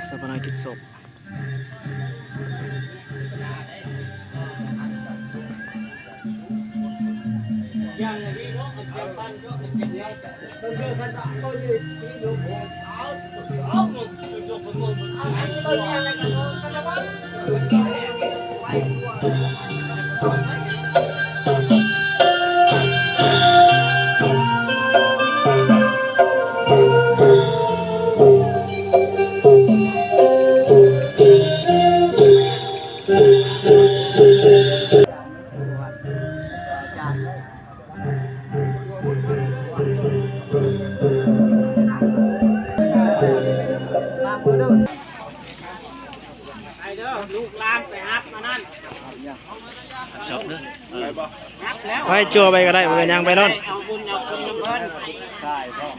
ຊາປະນະກິດສົບ. ໄປເດີ ລູກຫຼານໄປຮັບອັນນັ້ນ ຮັບແລ້ວ ໄປຈົວໄປກໍໄດ້ ບໍ່ເປັນຫຍັງ ໄປໂລດ ເອົາບຸນເອົາຄຸນນຳເພິ່ນ ພໍ່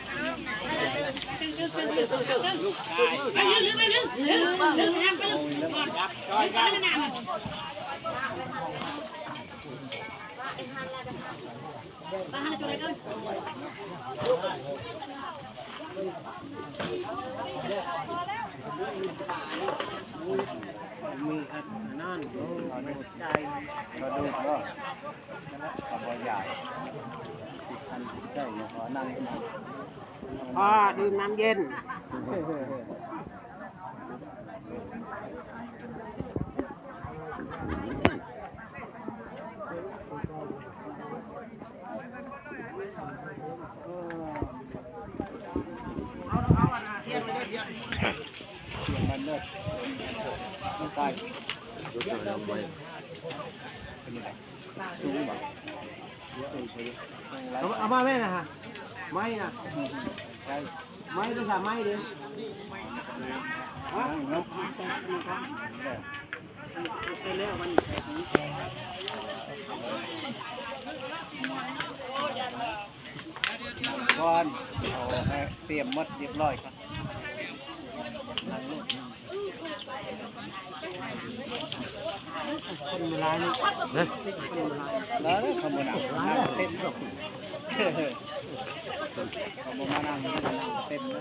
ດື່ມນ້ຳເຢັນ. ເອົາມາແມ່ນະຮະ ໄມ້ນະ ໄມ້ ໄມ້ເດ້ ໄມ້ເດ້ ຮະ ໄປແລ້ວມັນ ກ່ອນ ເອົາໃຫ້ຕຽມໝົດຮຽບຮ້ອຍກ່ອນ. ຄົນມາຫຼາຍເນາະ ເນາະ ຄົນມາຫຼາຍ ຫຼາຍເດ້ ເຂົາບໍ່ນັ່ງ ນັ່ງເຕັມ ເຂົາບໍ່ມານັ່ງ ນັ່ງເຕັມເນາະ.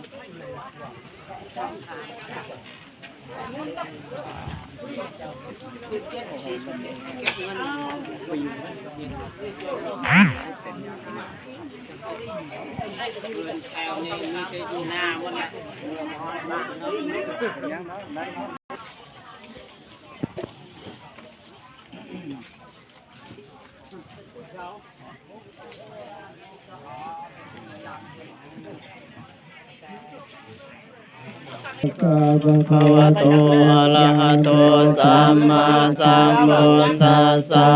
ສະ ພະຄະວະໂຕ ອະລະຫະໂຕ ສຳມາສຳພຸດທັດສະ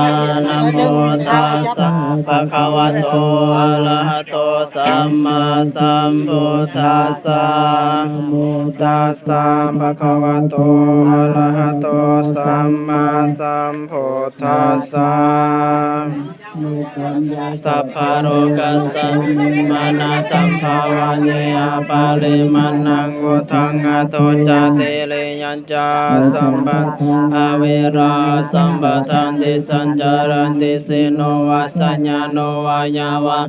ນະໂມຕັດສະ ພະຄະວະໂຕ ອະລະຫະໂຕ ສຳມາສຳພຸດທັດສະ ນະໂມຕັດສະ ພະຄະວະໂຕ ອະລະຫະໂຕ ສຳມາສຳພຸດທັດສະ. ສັບພະໂລກັດສະມິງ ມານະສັມພາວະເນ ອະປະລິມານັງ ອຸດຖັງ ອະໂທຈະ ຕິລິຍັນຈະ ອະສັມປະທາ ອະເວລາ ອະສັມປະທານຕິ ສັນຈະລັນຕິ ເສໂນ ວາສະຍາໂນ ວາຍາວາ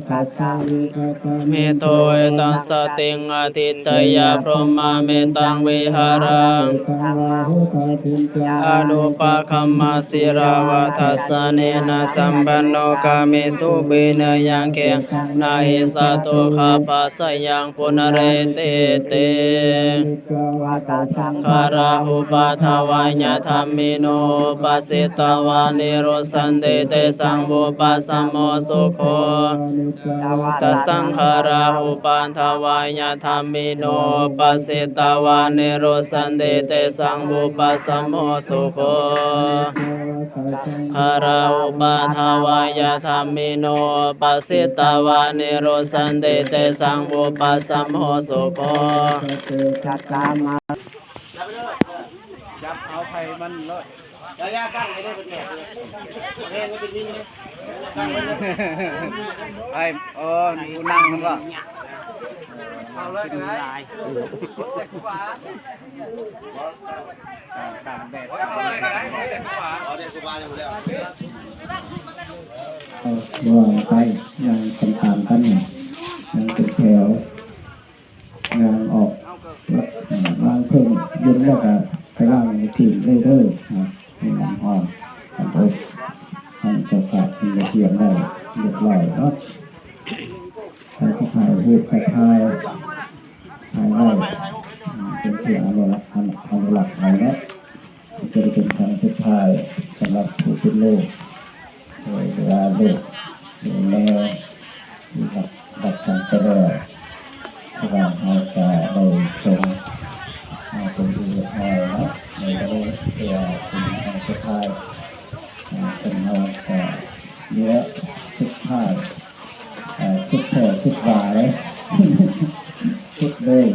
ເມໂທ ເອຕັງສະຕິງ ອະທິດຖະຍາ ພົມມະເມຕັງ ວິຫາລັງ ອະນຸປະຄຳມະ ສິລາວະທັດສະເນນະ ສຳປັນໂນ ກາເມສຸ ວິເນຍະ ເກຫະ ນະຫິ ສະຕຸ ຂະປະສະຍັງ ປຸນະເຣເຕ ເຕ ສັງຂາຣາ ອຸປາທາວາຍະທຳມິໂນ ປະສິດຕະວາ ນິໂຣສັນຕິ ເຕສັງ ວູປະສະໂມ ສຸໂຂ ຕະສັງຂາຣາ ອຸປາທາວາຍະທຳມິໂນ ປະສິດຕະວາ ນິໂຣສັນຕິ ເຕສັງ ວູປະສະໂມ ສຸໂຂ ສັງຂາຣາ ອຸປາທາວາຍະທຳມິໂນ ປະສິດຕະວາ ນິໂຣສັນຕິ ເຕສັງ ວູປະສະໂມ ສຸໂຂ ຈັບເອົາໄຜມັນໂລດ ໄອ້ ໂອ້ ຜູ້ນັ່ງມັນບໍ່ ເອົາເລີຍ ເອົາເລີຍ ຕາກແດດ ຕາກແດດ ເອົາ ວ່າໄປ ຍ່າງຕາມໆກັນ ຍ່າງເປັນແຖວ ຍ່າງອອກ ວາງເພິ່ງ ເຢັນແລ້ວກໍໄປລ້າງຕີນເລີຍເດີ ໃຫ້ນ້ຳຮ້ອນ ໃຫ້ເພິ່ນ ໃຫ້ເຈົ້າພາບເພິ່ນໄດ້ກຽມໄດ້ຮຽບຮ້ອຍເນາະ. ໃຫ້ຜູ້ຖ່າຍຮູບກໍຖ່າຍ ຖ່າຍໄວ້ ເປັນທີ່ອະນຸລັກ ອະນຸລັກໄວ້ເນາະ. ຈະໄດ້ເປັນຄັ້ງສຸດທ້າຍສຳລັບຜູ້ເປັນໂລກ ໂດຍເວລາເລີກ ໂດຍແນວ ທີ່ຮັບ ຮັບສັງໄປແລ້ວ ພວກເຮົາຈະໄດ້ສົ່ງ ອາ ເປັນທີ່ຮຽບຮ້ອຍເນາະ ໃນກະລະນີທີ່ວ່າເປັນຄັ້ງສຸດທ້າຍ ອາ ພວກເຮົາຈະເຫຼືອສຸດທ້າຍ ອາ ສຸດແທ້ສຸດຫວາຍ ສຸດເລີຍ.